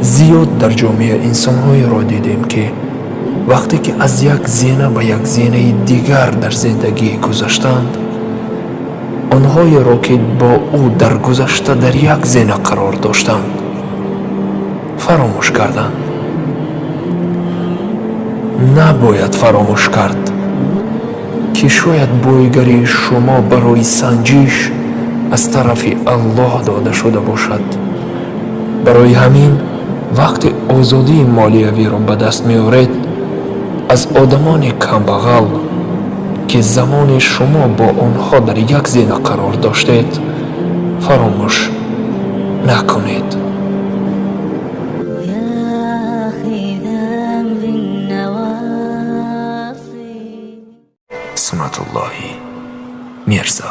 Зиёд дар ҷомеа инсонҳоеро дидем, ки вақте ки аз як зина ба як зинаи дигар дар зиндагӣ гузаштанд, онҳоеро, ки бо ӯ дар гузашта дар як зина қарор доштанд, фаромӯш карданд. Набояд фаромӯш кард, ки шояд бойгарии шумо барои санҷиш аз тарафи Аллоҳ дода шуда бошад. Барои ҳамин вақте озодии молиявиро ба даст меоред, аз одамони камбағал, ки замоне шумо бо онҳо дар як зина қарор доштед, фаромӯш накунед. يا آخذا بالنواصي. Суннатуллоҳи Мирзо.